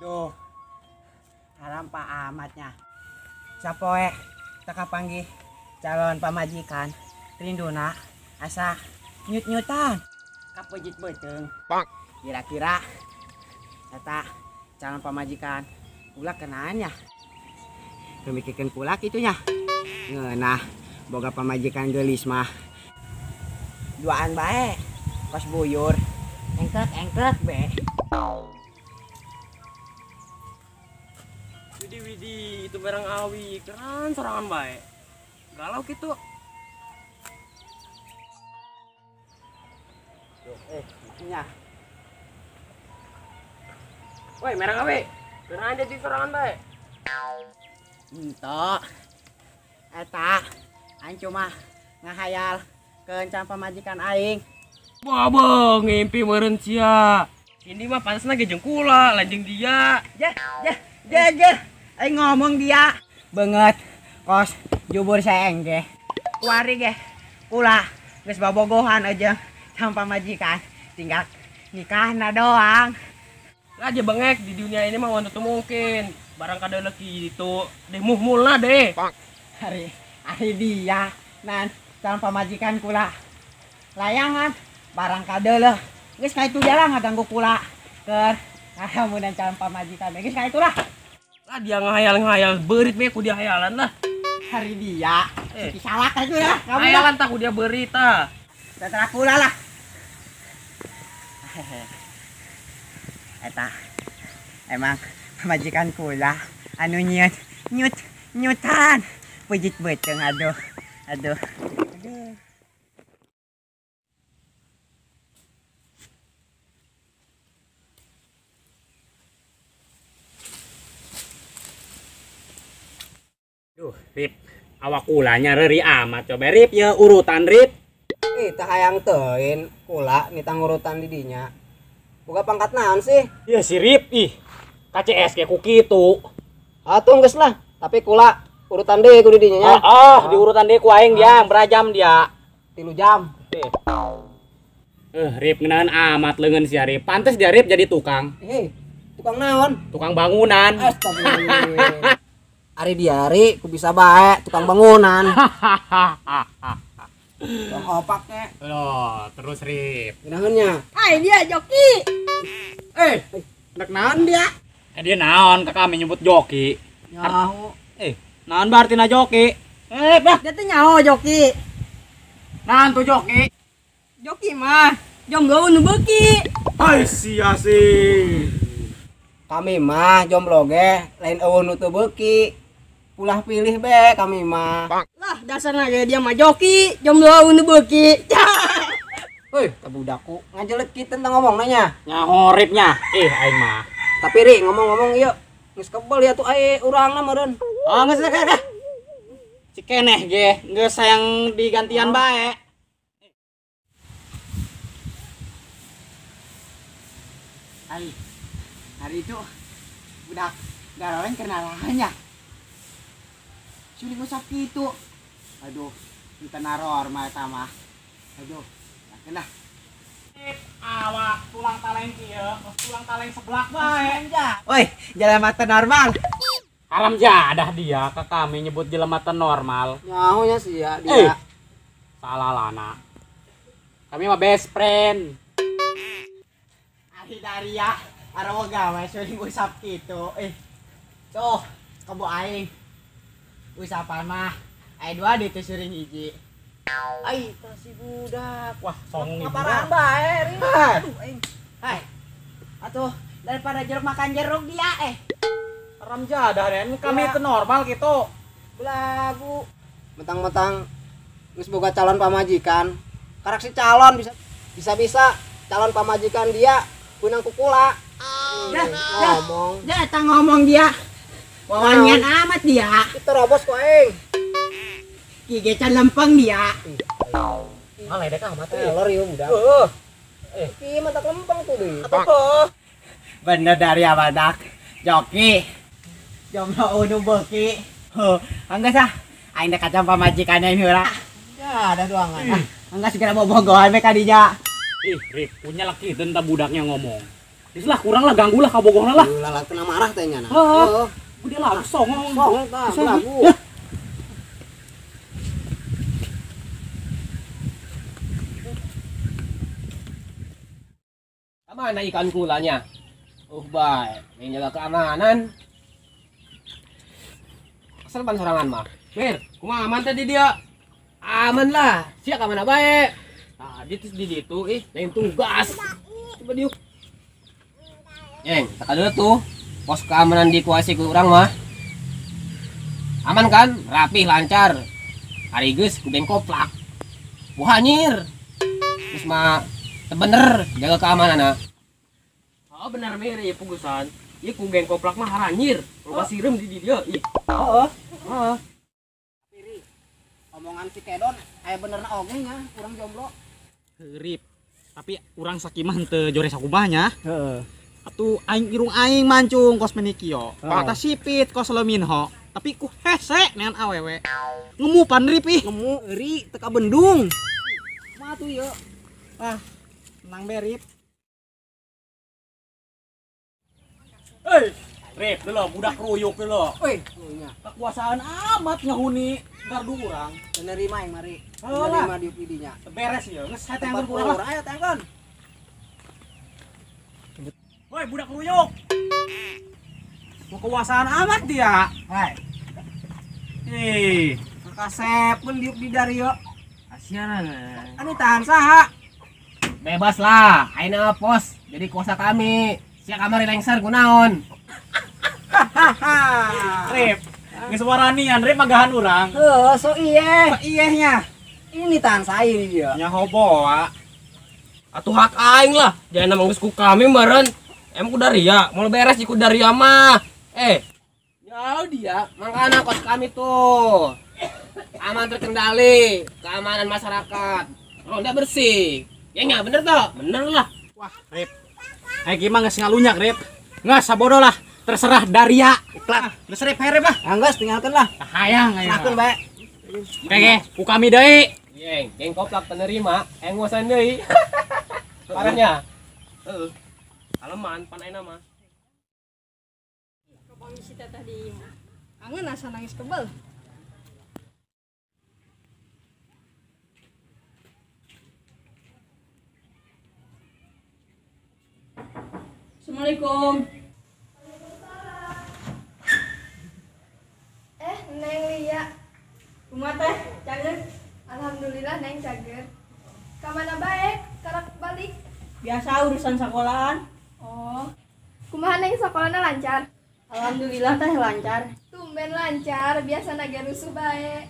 Duh. Haram pak amatnya. Sapoe teka panggih calon pamajikan rinduna asa nyut-nyutan kapejit beuteung. Kira-kira eta calon pamajikan kula kenaan ya. Kemikirkeun kula kitu nya. Ngeunah boga pamajikan geulis mah. Duaan bae kos buyur. Engkrek-engkrek be. Widih widih itu barang awi keren sorangan bae. Galau gitu. Nya. Woi, merang awi. Keren jadi sorangan bae. Entok. Eta aing cuma ngahayal kencan pamajikan aing. Wah, ngimpi meureun sia. Ini mah pantasna ge jeung kula, lain jeung dia. Ya, ya, ya, ya. Aing ngomong dia beungeut kos jubur saeng ge. Kuari ge kula geus babogohan aja sama pamajikan, tinggal nikahna doang. Lah aja bengek di dunia ini mah wantu mungkin. Barang kada leuki itu deh muhmulna deh. Hari hari dia nan calon pamajikan kula. Layangan barang kadeuleuh geus ka itu jalan ngaganggu kula keur ngalamunan calon pamajikan geus ka itulah. Lah dia ngahayal-ngahayal beurit we ku dia hayalan lah. Hari dia salah ka itu lah kamu hayalan tah ku dia beurit tah. Tetra kula lah. Eta emang pamajikan kula anu nyut nyut nyutan pejit beuteung aduh aduh. Aduh. Duh, Rip, awak kulanya reri amat coba Rip ya urutan Rip. Tah hayang teuin kula nitang urutan di dinya. Boga pangkat naon sih? Iya si Rip ih. KCS ge ku kitu. Atuh geus lah, tapi kula urutan deui ku di dinya nya. Oh, di urutan deui ku aing dia, berajam dia. 3 jam. Rip ngeunaan amat leungeun si Rip. Pantes dia Rip jadi tukang. Tukang naon? Tukang bangunan. Astagfirullah. Ari diari ku bisa bae tukang bangunan. Tukang opak ke. Loh, terus Rip. Geunaheunnya. Hai dia joki. Nek naon dia? Dia naon ke kami nyebut joki. Nyaho. Naon berarti na joki? Bah, dia teh nyaho joki. Naon tuh joki? Joki mah jomblo nu beuki. Ai sia sih. Kami mah jomblo ge lain eueuh nu teu beuki. Pulah pilih be kami mah. Lah dasarna ge dia mah joki, jomblo nu beuki. Heuh, tah budakku ngajelek kitu tentang ngomong nanya. Nyaho Ripnya. Aing mah. Tapi Ri ngomong-ngomong ieu geus kebel ya tuh ae urangna meureun. Oh, geus dah. Cikeneh ge geus sayang digantian bae. Ari, hari itu budak garoleng kenalannya. Sulit ngusap gitu. Aduh, kita naror mata mah. Aduh, kena. Awak tulang taleng kieu, tulang taleng seblak bae. Woi, jalan mata normal. Haram jadah dia ke kami nyebut jelema teu normal. Nyahonya sih ya dia. Salah lana. Kami mah best friend. Ari daria arawa gawe seuling usap kitu. Tuh, kebo aing. Usapan mah aya dua di teu seuring hiji. Ai, tah si budak. Wah, songong ibu. Ngaparaan bae, Ri. Aduh aing. Hai. Atuh, daripada jeruk makan jeruk dia Haram jadah den, kami itu normal gitu. Belagu. Mentang-mentang geus boga calon pamajikan. Karak si calon bisa-bisa calon pamajikan dia punang kukula. Ya, ngomong. Ya, eta ngomong dia. Wawangian amat dia. Itu robos ku aing. Gigi can lempeng dia. Malah dek amat telur ieu budak. Heeh. Ki mata lempeng tuh deui. Atuh. Bener dari abadak. Joki. Jomblo unu beuki. Heuh, enggeus ah. Aing dek kacang pamajikanna ini heula. Ya, ada doangan. Enggak segera bobogohan we ka dinya. Ih, Rip, punya laki tentang budaknya ngomong. Geus lah kurang lah ganggu lah kabogohna lah. Ulah kena marah teh nya. Heeh. Udah lagu songong. Songong tah lagu. Mana ikan kulanya? Oh baik, yang jaga keamanan. Kesel pan sorangan mah. Mir, kumaha aman tadi dia? Aman lah, sia ka mana bae? Tadi terus di ditu ih, lain tugas. Coba diuk. Yeng, tak ada tuh. Pos keamanan dikuasai ku urang mah. Aman kan? Rapih, lancar. Ari geus ku geng koplak. Wah anjir. Terus mah bener jaga keamanan nah. Oh bener mir ya pugusan. Ieu ku geng koplak mah haranyir. Loba sireum di dieu ih. Heeh. Heeh. Piri. Omongan si Kedon aya benerna oge nya, urang jomblo. Heurip. Tapi urang sakimah henteu jore sakumaha nya. Heeh. Atuh aing irung aing mancung kos menikio. Mata sipit kos leminho. Tapi ku hese nean awewe. Ngemu pan rip ih. Ngemu ri teu ka bendung. Mah tuh ieu. Ah. Tenang berip. Hei, Rip, dulu budak ruyuk dulu. Woi, nya. Kekuasaan amat ngahuni gardu urang. Menerima yang mari. Menerima di dinya. Beres ya, geus saya tangkeun ku urang. Ayo tangkeun. Woi, budak ruyuk. Kekuasaan amat dia. Hai. Ih, kasep pun diuk di dario. Asianan. Anu tahan saha? Bebas lah, ayeuna pos jadi kuasa kami. Sia kamari lengser kunaon. Rip, geus waranian Rip magahan urang. Heuh, so iye. So iye nya. Ini tahan saya ini dia. Nya hoboa. Atuh hak aing lah. Jangan mah geus ku kami meureun. Em ku daria, moal beres ku daria mah. Jauh dia, makana kos kami tuh. Aman terkendali, keamanan masyarakat. Ronda bersih. Ya nggak bener toh? Bener lah. Wah, Rip. Ayo gimana geus ngalunyak, Rip. Nggak sabodo lah, terserah Daria. Ikhlas. Geus Rip, Rip lah. Ah, geus tinggalkeun lah. Hayang ayo. Serahkeun bae. Oke, ku kami deui. Yeng, geng koplak penerima, yang nguasain deui. Parahnya. Heeh. Aleman pan ayeuna mah. Kapanggih si teteh di imah. Kangen asa nangis kebel. Assalamualaikum. Neng Lia. Kumaha teh? Cager? Alhamdulillah Neng cager. Ka mana bae? Karak balik. Biasa urusan sekolahan. Oh. Kumaha Neng sekolahna lancar? Alhamdulillah teh lancar. Tumben lancar, biasa ge rusuh bae.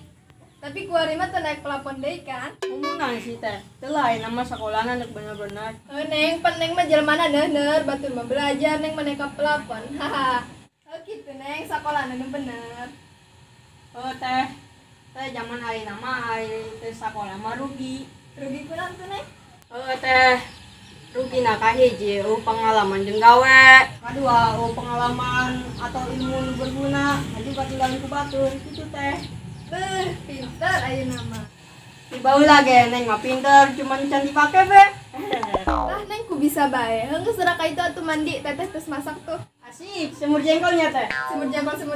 Tapi kuari mah teu naik plafon deui kan? Ngomong sih teh, teu lain nama sekolahna nek bener-bener. Oh, Neng, pan Neng mah jelmana neuhneur, batur mah belajar Neng mah naik ka plafon. Haha. Oh kitu Neng, sakolahna nu bener. Oh teh, teh zaman ayeuna mah ayeuna teh sakolah mah rugi. Rugi kunaon tuh Neng? Oh teh, rugi na kahiji eueuh pengalaman jeung gawe. Kadua eueuh pengalaman atau ilmu nu berguna, aju katinggalan ku batur kitu teh. Beuh, pinter ayeuna mah. Di baheula ge Neng mah pinter, cuman can dipake be. Lah Neng ku bisa bae. Heuh geus ka itu atuh mandi, teteh terus masak tuh. Asik, semur jengkolnya teh. Semur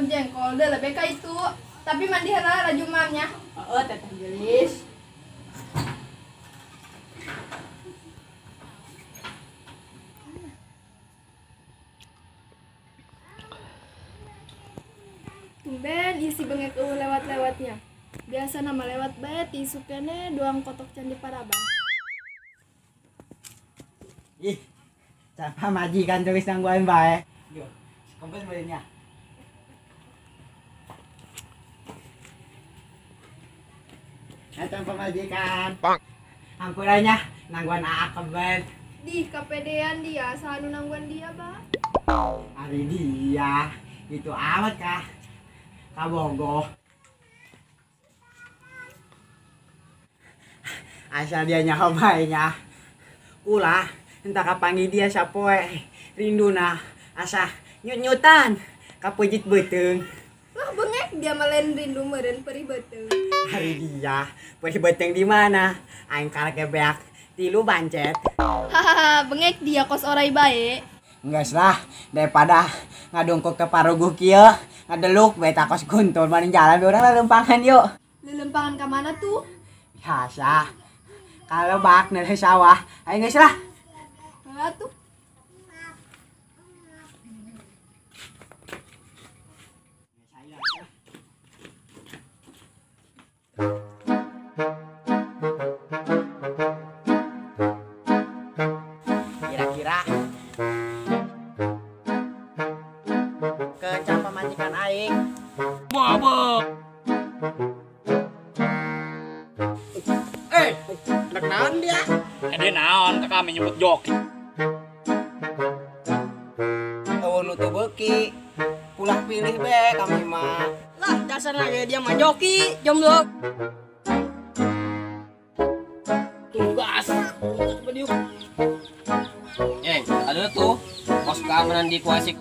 jengkol deh lebih ka itu. Tapi mandi heula laju mamnya. Heeh, teteh gelis. Tumben isi bengek eueuh lewat-lewatnya. Biasa nama lewat bae ti isukene doang kotok candi paraban. Ih, siapa majikan tulis nangguan bae. Yo, kompes bae-nya. Datang pemajikan. Pak. Ampurannya nangguan aa kebet. Di kepedean dia, sahanu nangguan dia, Bah. Ari dia, itu amat kah? Kabogoh. Asal dia nyaho bae nya. Ulah, entah kapanggih dia sapoe. Rinduna asa nyut-nyutan kapujit beuteung. Lah bengek dia mah lain rindu meureun perih beuteung. Hari dia perih beuteung di mana? Aing karek beak tilu bancet. Hahaha, bengek dia kos orai bae. Geus lah, daripada ngadungkuk ke paruguh kieu, ngadeluk bae takos guntur maning jalan urang lelempangan yuk. Lelempangan ka mana tuh? Biasa. Kalau bak nere sawah, ayo geus lah. Heeh tuh. Kira-kira kencang pamajikan aing. Bobo. Nek naon dia? Dia naon ke kami nyebut joki. Eueuh nu teu beuki. Ulah pilih be kami mah. Lah, dasar lagi dia mah joki, jomblo. Tugas. Coba diuk. Nyeng, ada tuh pos keamanan di kuasik.